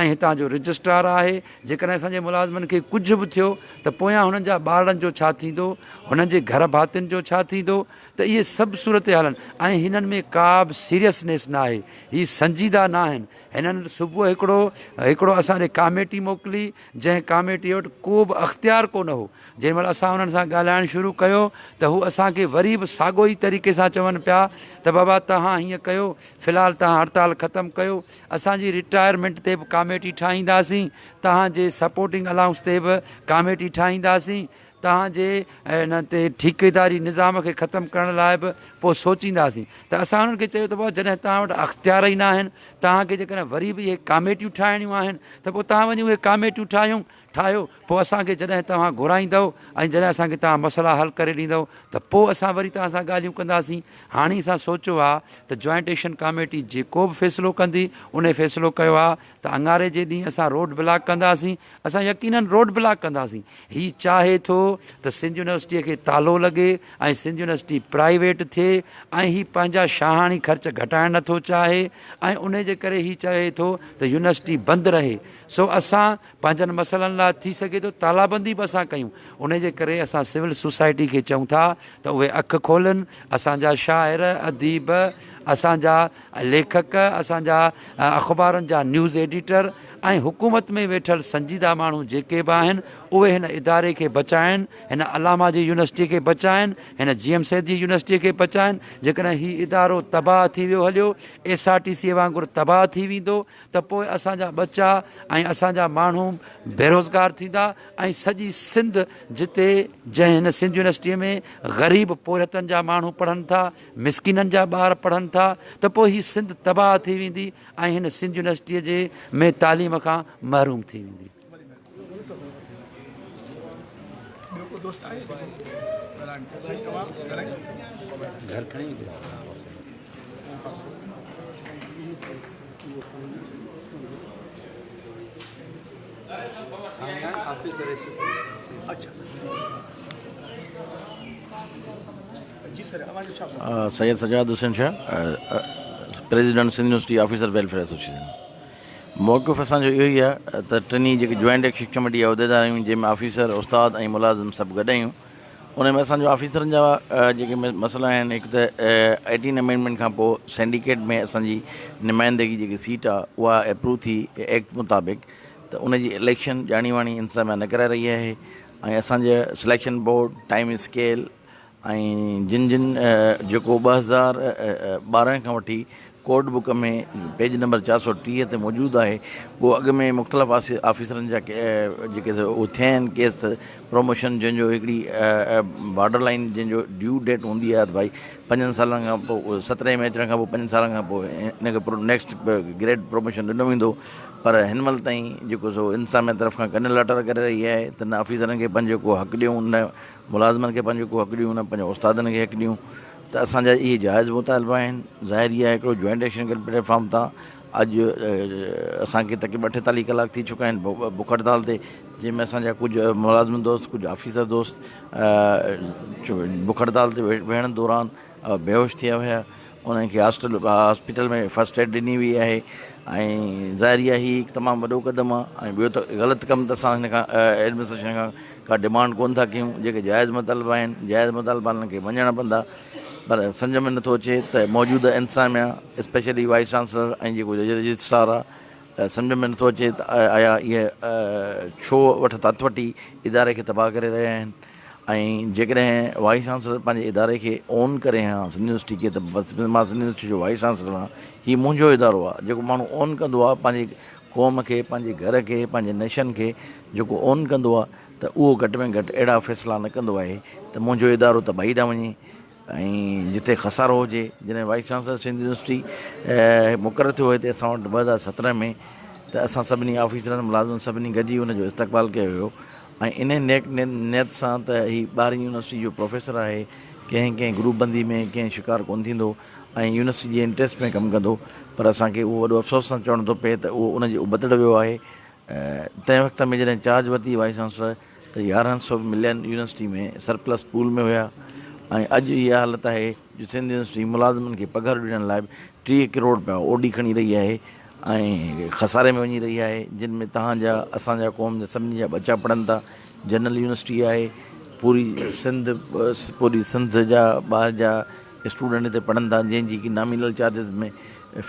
۽ هتان جو رجسٽرار آهي جيڪڏهن اسان جي ملازمن کي ڪجهه به ٿيو ته پويان هنن جا ٻارڙن جو ڇا ٿيندو هنن جي گهر ڀاتين جو ڇا ٿيندو ته اهي سڀ صورتحالن ۽ هنن ۾ ڪا به سيريسنيس ناهي هي سنجيده ناهن هنن صبح هڪڙو هڪڙو اسان ڏي ڪاميٽي موڪلي، جنهن ڪاميٽيء وٽ ڪو به اختيار ڪو نه هو. جنهن مهل اسان انهن سان ڳالهائڻ شروع ڪيو ته هو اسان کي وري به ساڳو ئي طريقي سان چون پيا ته بابا توهان هيئن ڪيو، في الحال توهان هڙتال ختم ڪيو، اسان جي رٽائرمينٽ تي به ڪاميٽي ٺاهينداسين، توهان جي سپورٽنگ الائونس تي به ڪاميٽي ٺاهينداسين، توهان جي ان تي ٺيڪيداري نظام کي ختم ڪرڻ لاء به پوء سوچينداسين ته اسان انهن کي چيو ته بابا جڏهن توهان وٽ اختيار ئي ناهن توهان کي جيڪڏهن وري به اهي ڪاميٽيون ٺاهڻيون آهن ته پوء توهان وڃي اهي ڪاميٽيون ٺاهيون ٺاهيو پوء اسان کي جڏهن توهان گهرائيندؤ ۽ جڏهن اسان کي توهان مسئلا حل ڪري ڏيندؤ ته پوء اسان وري توهان سان ڳالهيون ڪنداسين هاڻي اسان سوچيو آهي ته جوائنٽ ايڪشن ڪاميٽي جيڪو به فيصلو ڪندي انهي فيصلو ڪيو آهي ته اڱاري جي ڏينهن اسان روڊ بلاڪ ڪنداسين اسان يقينن روڊ بلاڪ ڪنداسين. هي چاهي ٿو ته سنڌ يونيورسٽيء کي تالو لڳي ۽ سنڌ يونيورسٽي پرائيويٽ ٿئي ۽ هي پنهنجا شاهاڻي خرچ گهٽائڻ نٿو چاهي ۽ انهي جي ڪري هي چاهي ٿو ته يونيورسٽي بند رهي. سو اسان پنهنجن مسئلن لاء ٿي سگهي ٿو تالابندي به اسان ڪيون. انهي جي ڪري اسان سول سوسائٽي کي چئون ٿا ته اهي اک کولن، اسان جا شاعر، اديب اسان جا ليکڪ، اسان جا اخبارن جا نيوز ايڊيٽر ۽ حڪومت ۾ ويٺل سنجيده ماڻهو جيڪي به آهن اهي هن اداري کي بچائين، هن علامه جي يونيورسٽي کي بچائين، هن جي ايم سيد جي يونيورسٽي کي بچائين، جيڪڏهن هي ادارو تباهه ٿي ويو هليو، ايس آر ٽي سي وانگر تباهه ٿي ويندو ته پوء اسان جا ٻچا ۽ اسان جا ماڻهو بيروزگار ٿيندا ۽ سڄي سنڌ جتي جنهن هن سنڌ يونيورسٽي ۾ غريب پورهيتن جا ماڻهو پڙهن ٿا، مسڪينن جا ٻار پڙهن ٿا ته پوء هي سنڌ تباهه ٿي ويندي ۽ هن سنڌ يونيورسٽيء جي ۾ تعليم کان محروم ٿي ويندي. Syed Sajjad Hussain Shah, president Sindh university officer welfare association. موقف اسان جو اهو ئي آهي ته ٽنهي جيڪي جوائنٽ ايڪشن ڪميٽي جا عهديدار آهيون جنهن ۾ آفيسر استاد ۽ ملازم سڀ گڏ آهيون ان ۾ اسان جو آفيسرن جا جيڪي مسئلا آهن هڪ ته ايٽين امينڊمينٽ کان پوء سينڊيڪيٽ ۾ اسان جي نمائندگي جيڪي سيٽ آهي اها اپروو ٿي ايڪٽ مطابق ته ان جي اليڪشن ڄاڻي واڻي انتظاميا نه ڪرائي رهي آهي ۽ اسان جي سليڪشن بورڊ ٽائيم اسڪيل ۽ جن جن جيڪو 2012 کان وٺي ڪوڊ بڪ ۾ پيج نمبر 430 تي موجود آهي اهو اڳ ۾ مختلف آفيسرن جا جيڪي اهي ٿيا آهن ڪيس پروموشن جنهن جو هڪڙي بارڊر لائن جنهن جو ڊيو ڊيٽ هوندي آهي ته ڀائي پنجن سالن کان پوء سترهين ۾ اچڻ کان پوء پنجن سالن کان پوء ان کي نيڪسٽ گريڊ پروموشن ڏنو ويندو پر هن مهل تائين جيڪو سو انتظاميا طرف کان ڪن لاٽار ڪري رهي آهي ته نه آفيسرن کي پنهنجو ڪو حق ڏيون نه ملازمن کي پنهنجو ڪو حق ڏيون نه پنهنجي استادن کي حق ڏيون ته اسان جا اهي جائز مطالبا آهن ظاهر ئي آهي هڪڙو جوائنٽ ايڪشن پليٽ فارم تان اڄ اسان کي تقريبن 48 ڪلاڪ ٿي چڪا آهن بک هڙتال تي جنهن ۾ اسان جا ڪجهه ملازم دوست ڪجهه آفيسر دوست بک هڙتال تي ويهڻ دوران بيهوش ٿيا هيا انهن کي هاسٽل هاسپيٽل ۾ فرسٽ ايڊ ڏني وئي آهي ۽ ظاهري آهي هي هڪ تمام وڏو قدم آهي ۽ ٻيو ته غلط ڪم ته اسان هن کان ايڊمنسٽريشن کان ڪا ڊمانڊ ڪونه ٿا ڪيون جيڪي جائز مطالبا آهن جائز مطالبا انهن کي مڃڻا پوندا پر سمجهه ۾ نٿو اچي ته موجوده انتظاميا اسپيشلي وائيس چانسلر ۽ جيڪو رجسٽرار آهي ته سمجهه ۾ نٿو اچي ته آيا اهي ڇو وٺ تت وٺي اداري کي تباهه ڪري رهيا آهن ۽ جيڪڏهن وائيس چانسلر پنهنجي اداري کي اون ڪري ها سنڌ يونيورسٽي کي ته بس مان سنڌ يونيورسٽي جو وائيس چانسلر آهيان هي منهنجو ادارو آهي جيڪو ماڻهو اون ڪندو آهي پنهنجي قوم کي پنهنجي گهر کي پنهنجي نيشن کي جيڪو اون ڪندو آهي ته اهو گهٽ ۾ گهٽ اهڙا فيصلا نه ڪندو آهي ته منهنجو ادارو تباهي ڏانهن وڃي ۽ جتي خسارو هجي جڏهن وائيس چانسلر سنڌ يونيورسٽي مقرر ٿيو هتي اسان وٽ 2017 ۾ ته اسان سڀني آفيسرن ملازمن سڀني گڏجي ان جو استقبال ڪيو هيو ۽ انهي نيڪ نيت سان ته هي ٻاهرين يونيورسٽي جو پروفيسر آهي ڪنهن ڪنهن گروپ بندي ۾ ڪنهن شڪار ڪونه ٿيندو ۽ يونيورسٽي جي انٽريسٽ ۾ ڪم ڪندو پر اسان کي اهو وڏو افسوس سان چوڻو ٿو پئي ته اهو ان جي ابتڙ ويو آهي تنهن وقت ۾ جڏهن چارج ورتي وائيس چانسلر ته 1100 ملين يونيورسٽي ۾ سرپلس پول ۾ هيا ۽ اڄ اها حالت آهي جو سنڌ يونيورسٽي ملازمن کي پگهار ڏيڻ لاء به 30 ڪروڙ رپيا اوڊي کڻي رهي آهي ۽ خساري ۾ وڃي رهي آهي جن ۾ توهان جا اسان جا قوم جا سڀني جا ٻچا پڙهن ٿا جنرل يونيورسٽي آهي پوري سنڌ پوري سنڌ جا ٻاهر جا اسٽوڊنٽ هتي پڙهن ٿا جنهن جي نامينل چارجز ۾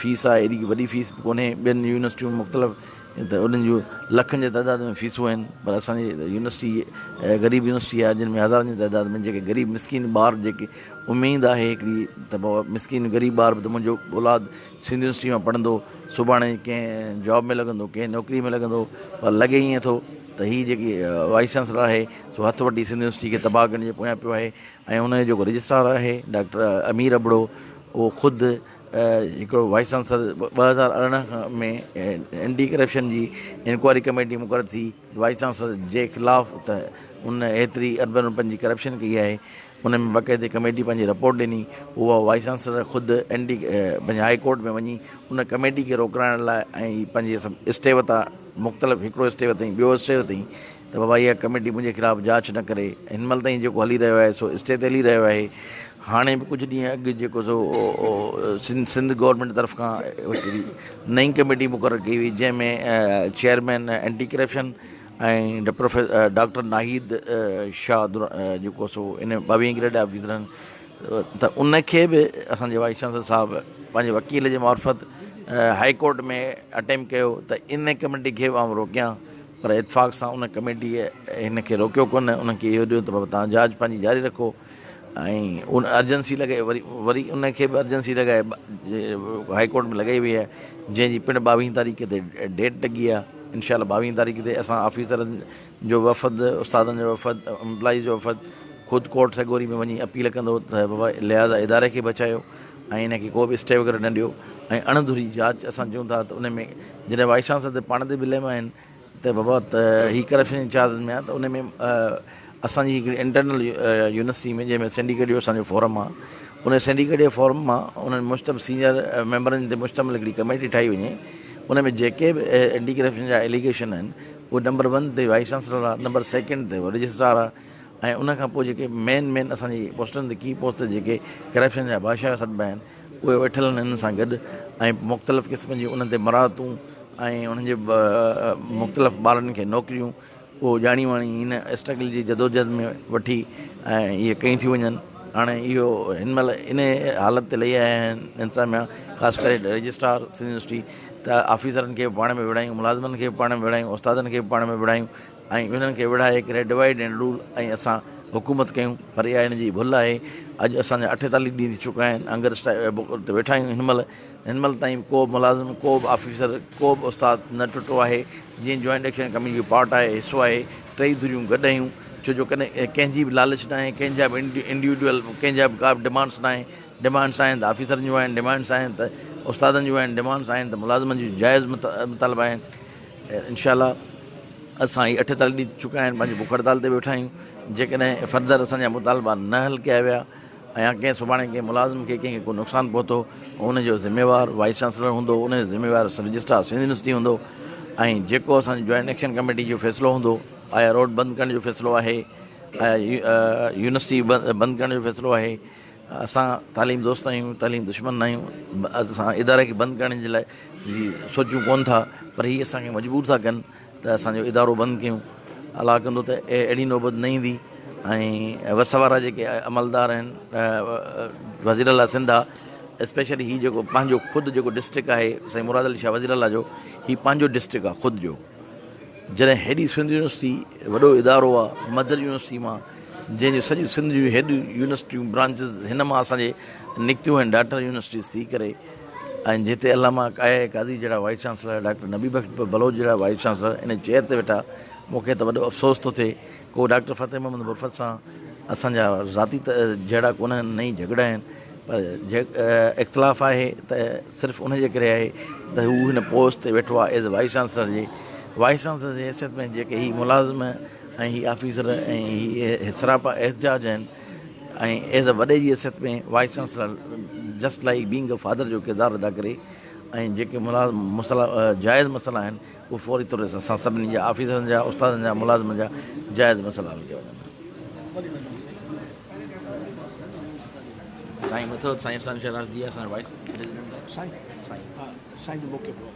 فيس آهي ايڏي وڏي فيس به ڪونهي ٻين يونيورسٽيون مختلف ته انهن جون لکن جي تعداد ۾ فيسون آهن پر اسانجي يونيورسٽي غريب يونيورسٽي آهي جن ۾ هزارن جي تعداد ۾ جيڪي غريب مسڪين ٻار جيڪي اميد آهي هڪڙي ته مسڪين غريب ٻار به ته منهنجو اولاد سنڌ يونيورسٽي مان پڙهندو سڀاڻي ڪنهن جاب ۾ لڳندو ڪنهن نوڪري ۾ لڳندو پر لڳي ائين ٿو ته هي جيڪي وائيس چانسلر آهي سو هٿ وٺي سنڌ يونيورسٽي کي تباهه ڪرڻ جي پويان پيو آهي ۽ ان جو جيڪو رجسٽرار آهي ڊاڪٽر امير ابڙو اهو خود هڪڙو وائيس چانسلر 2018 ۾ اينٽي ڪرپشن جي انڪوائري ڪميٽي مقرر ٿي وائيس چانسلر جي خلاف ته ان ايتري اربن روپين جي ڪرپشن ڪئي آهي ان ۾ باقاعدي ڪميٽي پنهنجي رپورٽ ڏني اها وائيس چانسلر خود اين ڊي پنهنجي هائي ڪورٽ ۾ وڃي ان ڪميٽي کي روڪرائڻ لاء ۽ پنهنجي سڀ اسٽي وتا مختلف هڪڙو اسٽي وتائين ٻيو اسٽي وتائين ته بابا اها ڪميٽي منهنجي خلاف جاچ نه ڪري هن مهل تائين جيڪو هلي رهيو آهي سو اسٽي تي هلي رهيو آهي هاڻي به ڪجهه ڏينهن اڳ جيڪو سو سنڌ گورنمينٽ طرف کان هڪڙي نئين ڪميٽي مقرر ڪئي وئي جنهن ۾ chairman anti corruption ۽ professor doctor Nahid Shah جيڪو سو ان ٻاويهين گريڊ آفيسرن ته ان کي به اسان جي وائيس چانسلر صاحب پنهنجي وڪيل جي معرفت هائي ڪورٽ ۾ اٽيمپٽ ڪيو ته ان ڪميٽي کي به آئون روڪيان پر اتفاق سان ان ڪميٽيء هن کي روڪيو ڪونه، انهن کي اهو ڏيو ته بابا توهان جاچ پنهنجي جاري رکو ۽ ان ارجنسي لڳائي وري وري ان کي به ارجنسي لڳائي هائي ڪورٽ ۾ لڳائي وئي آهي جنهن جي پڻ ٻاويهين تاريخ تي ڊيٽ لڳي آهي انشاء الله ٻاويهين تاريخ تي اسان آفيسرن جو وفد استادن جو وفد امپلائيز جو وفد خود ڪورٽ سڳوري ۾ وڃي اپيل ڪندو ته بابا لهٰذا اداري کي بچايو ۽ ان کي ڪو به اسٽي وغيره نه ڏيو ۽ اڻ ڌري جاچ اسان چون ٿا ته ان ۾ جڏهن وائيس چانسلر تي پاڻ تي بليم آهن ته بابا ته هي ڪرپشن جي چارجز ۾ آهي ته ان ۾ اسان جي هڪڙي انٽرنل يونيورسٽي ۾ جنهن ۾ سينڊيڪيٽ جو اسان جو فورم آهي ان سينڊيڪيٽ جي فورم مان انهن مشتمل سينئر ميمبرن تي مشتمل هڪڙي ڪميٽي ٺاهي وڃي ان ۾ جيڪي به اينٽي ڪرپشن جا ايليگيشن آهن اهي نمبر ون تي وائيس چانسلر آهي نمبر سيڪنڊ تي رجسٽرار آهي ۽ ان کان پوء جيڪي مين مين اسان جي پوسٽن تي ڪي پوسٽ تي جيڪي ڪرپشن جا بادشاهه سڏبا آهن اهي ويٺل آهن انهن سان گڏ ۽ مختلف قسم جون انهن تي مراعتون ۽ انهن جي مختلف ٻارن کي نوڪريون اهو ڄاڻي واڻي هن اسٽرگل جي جدوجهد ۾ وٺي ۽ اهي ڪيون ٿيون وڃن هاڻي اهو هن مهل ان حالت تي لهي آيا آهن انتظاميا خاص ڪري رجسٽرار سنڌ يونيورسٽي ته آفيسرن کي به پاڻ ۾ وڙهايون ملازمن کي به پاڻ ۾ وڙهايون استادن کي به پاڻ ۾ وڙهايون ۽ انهن کي وڙهائي ڪري ڊوائيڊ اينڊ رول ۽ اسان حڪومت ڪيون پر اها هن جي ڀل آهي اڄ اسان جا 48 ڏينهن ٿي چڪا آهن انگر تي ويٺا آهيون هن مهل هن مهل تائين ڪو به ملازم ڪو به آفيسر ڪو به استاد نه ٽٽو آهي جيئن جوائنٽ ايڪشن ڪميٽي جو پارٽ آهي حصو آهي ٽئي ڌريون گڏ آهيون ڇو جو ڪڏهن ڪنهن جي به لالچ ناهي ڪنهن جا به انڊيوڊيول ڪنهن جا به ڪا به ڊمانڊس ناهي ڊمانڊس آهن ته آفيسرن جون آهن ڊمانڊس آهن ته استادن جون آهن ڊمانڊس آهن ته ملازمن جون جائز مطالبا آهن انشاء الله اسان هي 48 ڏينهن ٿي چڪا آهن پنهنجي بک هڙتال تي ويٺا آهيون جيڪڏهن فردر اسان جا مطالبا نه حل ڪيا ويا يا ڪنهن سڀاڻي ڪنهن ملازم کي ڪنهن کي ڪو نقصان پهتو ان جو ذميوار وائيس چانسلر هوندو ان جو ذميوار رجسٽرار سنڌ يونيورسٽي هوندو ۽ جيڪو اسان جي جوائنٽ ايڪشن ڪميٽي جو فيصلو هوندو آيا روڊ بند ڪرڻ جو فيصلو آهي آيا يونيورسٽي بند ڪرڻ جو فيصلو آهي اسان تعليم دوست آهيون تعليم دشمن نه آهيون اسان اداري کي بند ڪرڻ جي لاء سوچيون ڪون ٿا پر هي اسان کي مجبور ٿا ڪن ته اسان جو ادارو بند ڪيون الله ڪندو ته اهڙي نوبت نه ايندي ۽ وس وارا جيڪي عملدار آهن وزير اعليٰ سنڌ آ اسپيشلي هي جيڪو پنهنجو خود جيڪو ڊسٽرڪٽ آهي سائين مراد علي شاهه وزير اعليٰ جو هي پنهنجو ڊسٽرڪٽ آ خود جو جڏهن هيڏي سنڌ يونيورسٽي وڏو ادارو آ مدر يونيورسٽي مان جنهن جو سڄي سنڌ جون هيڏيون يونيورسٽيون برانچز هن مان اسان جي نڪتيون آهن ڊاٽر يونيورسٽيز ٿي ڪري ۽ جتي علامه آء آء قاضي جهڙا vice chancellor doctor Nabi Bakhsh Baloch جهڙا وائيس چانسلر ان چيئر تي ويٺا مون کي ته وڏو افسوس ٿو ٿئي ڪو ڊاڪٽر فتح محمد برفت سان اسان جا ذاتي جهيڙا ڪونه آهن نه ئي جهڳڙا آهن پر اختلاف آهي ته صرف ان جي ڪري آهي ته هو هن پوسٽ تي ويٺو آهي ايز وائيس چانسلر جي وائيس چانسلر جي حيثيت ۾ جيڪي هي ملازم ۽ هي آفيسر ۽ هي سراپا احتجاج آهن ۽ ايز ا وڏي جي حيثيت ۾ vice chancellor just like being a father جو ڪردار ادا ڪري ۽ جيڪي ملازم مسئلا جائز مسئلا آهن اهي فوري طور تي اسان سڀني جا آفيسرن جا استادن جا ملازمن جا جائز مسئلا حل ڪيا وڃن. ٽائيم اٿو سائين اسان شهراز راشدي اسان وائيس پريزيڊنٽ سائين سائين سائين جو موقعو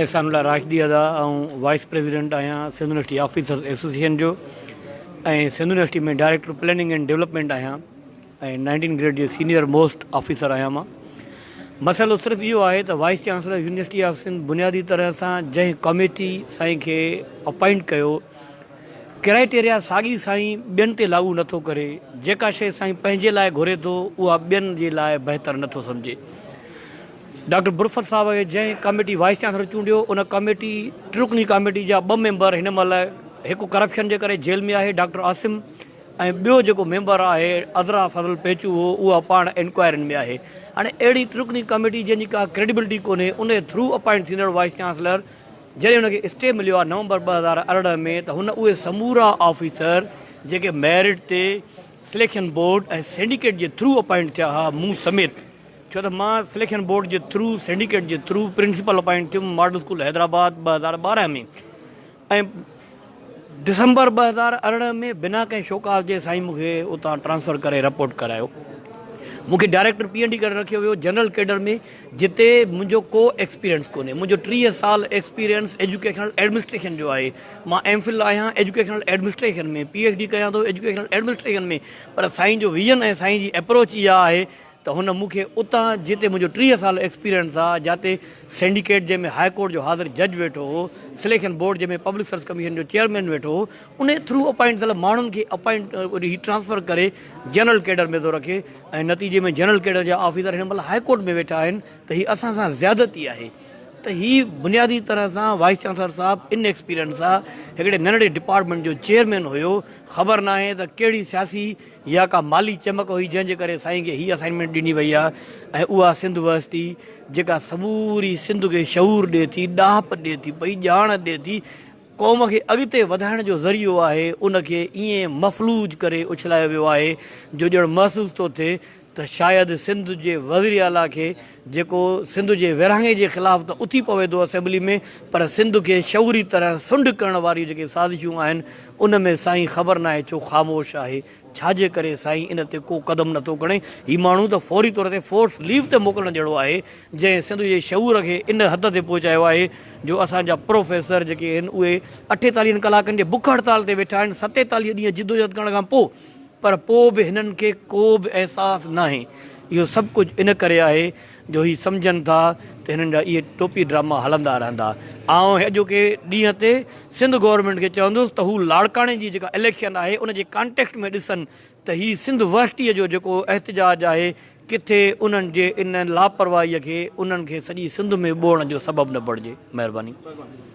احسان الله راشدي ادا آئون وائيس پريزيڊنٽ آهيان سنڌ يونيورسٽي آفيسرز ايسوسيئيشن جو ۽ Sindh university ۾ director planning and development آهيان ۽ نائنٽين گريڊ جي سينيئر موسٽ آفيسر آهيان مان مسئلو صرف اهو آهي ته vice chancellor university of Sindh بنيادي طرح سان جنهن ڪاميٽي سائين کي اپائنٽ ڪيو ڪرائيٽيريا ساڳي سائين ٻين تي لاڳو نٿو ڪري، جيڪا شيء سائين پنهنجي لاء گهري ٿو اها ٻين جي لاء بهتر نٿو سمجهي. ڊاڪٽر برفت صاحب کي جنهن ڪاميٽي وائيس چانسلر چونڊيو ان ڪاميٽي ٽرڪني ڪاميٽي جا ٻه ميمبر هن مهل هڪ ڪرپشن جي ڪري جيل ۾ آهي ڊاڪٽر عاصم ۽ ٻيو جيڪو ميمبر آهي عذرا فضل پيچوهو اها پاڻ انڪوائرين ۾ آهي. هاڻي اهڙي ٽرڪني ڪاميٽي جنهن جي ڪا ڪريڊبلٽي ڪونهي ان جي ٿرو اپائنٽ ٿيندڙ وائيس چانسلر جڏهن هن کي اسٽي مليو آهي نومبر 2018 ۾ ته هن اهي سمورا آفيسر جيڪي ميرٽ تي سليڪشن بورڊ ۽ سينڊيڪيٽ جي ٿرو اپائنٽ ٿيا ها مون سميت ڇو ته مان سليڪشن بورڊ جي ٿرو سينڊيڪيٽ جي ٿرو پرنسپل اپائنٽ ٿيم ماڊل اسڪول حيدرآباد 2012 ۾ ۽ ڊسمبر 2018 ۾ بنا ڪنهن شوڪاز جي سائين مون کي اتان ٽرانسفر ڪري رپورٽ ڪرايو. مون کي ڊائريڪٽر پي اين ڊي ڪري رکيو ويو جنرل ڪيڊر ۾ جتي منهنجو ڪو ايڪسپيرينس ڪونهي. منهنجو 30 سال ايڪسپيرينس ايجوڪيشنل ايڊمنسٽريشن جو آهي. مان ايم فل آهيان educational administration ۾، P H D ڪيان ٿو ايجوڪيشنل ايڊمنسٽريشن ۾، پر سائين جو ويزن ۽ سائين جي ايپروچ اها آهي ته هن مون کي اتان جتي منهنجو 30 سال ايڪسپيرينس آهي، جاتي سينڊيڪيٽ جنهن ۾ هاء ڪورٽ جو حاضر جج ويٺو هو، سليڪشن بورڊ جنهن ۾ پبلڪ سروس ڪميشن جو چيئرمين ويٺو هو، انهي ٿرو اپائنٽ ٿيل ماڻهن کي اپائنٽ هي ٽرانسفر ڪري جنرل ڪيڊر ۾ ٿو رکي ۽ نتيجي ۾ جنرل ڪيڊر جا آفيسر هن مهل هاء ڪورٽ ۾ ويٺا آهن ته هي اسان سان زيادتي آهي ته هي بنيادي طرح سان وائيس چانسلر صاحب ان ايڪسپيرينس آ هڪڙي ننڍڙي ڊپارٽمينٽ جو چيئرمين هيو خبر ناهي ته ڪهڙي سياسي يا ڪا مالي چمڪ هئي جنهن جي ڪري سائين کي هي اسائنمينٽ ڏني وئي آ ۽ اها سنڌ ورسٽي جيڪا سموري سنڌ کي شعور ڏي ٿي ڏاهپ ڏي ٿي پئي ڄاڻ ڏي ٿي قوم کي اڳتي وڌائڻ جو ذريعو آهي، ان کي ائين مفلوج ڪري اڇلايو ويو آهي جو ڄڻ محسوس ٿو ٿئي ته شايد سنڌ جي وزيراعليٰ کي جيڪو سنڌ جي ورهاڱي جي خلاف ته اٿي پوي ٿو اسيمبلي ۾ پر سنڌ کي شعوري طرح سنڍ ڪرڻ واريون جيڪي سازشون آهن ان ۾ سائين خبر ناهي ڇو خاموش آهي ڇا جي ڪري سائين ان تي ڪو قدم نٿو کڻي؟ هي ماڻهو ته فوري طور تي فورس ليو تي موڪلڻ جهڙو آهي، جنهن سنڌ جي شعور کي ان حد تي پهچايو آهي جو اسان جا پروفيسر جيڪي آهن اهي اٺيتاليهن ڪلاڪن جي بک هڙتال تي ويٺا آهن، ستيتاليهه ڏينهن جدوجهد ڪرڻ کان پوء پر پوء به هنن کي ڪو به احساس ناهي. اهو سڀ ڪجهه ان ڪري آهي جو هي سمجهن ٿا ته هنن جا اهي ٽوپي ڊراما هلندا رهندا. آئون اڄوڪي ڏينهن تي سنڌ گورنمينٽ کي چوندس ته هو لاڙڪاڻي جي جيڪا اليڪشن آهي ان جي ڪانٽيڪسٽ ۾ ڏسن ته هي سنڌ ورسٽيء جو جيڪو احتجاج آهي ڪٿي انهن جي ان لاپرواهيء کي انهن کي سڄي سنڌ ۾ ٻوڙڻ جو سبب نه بڻجي. مهرباني.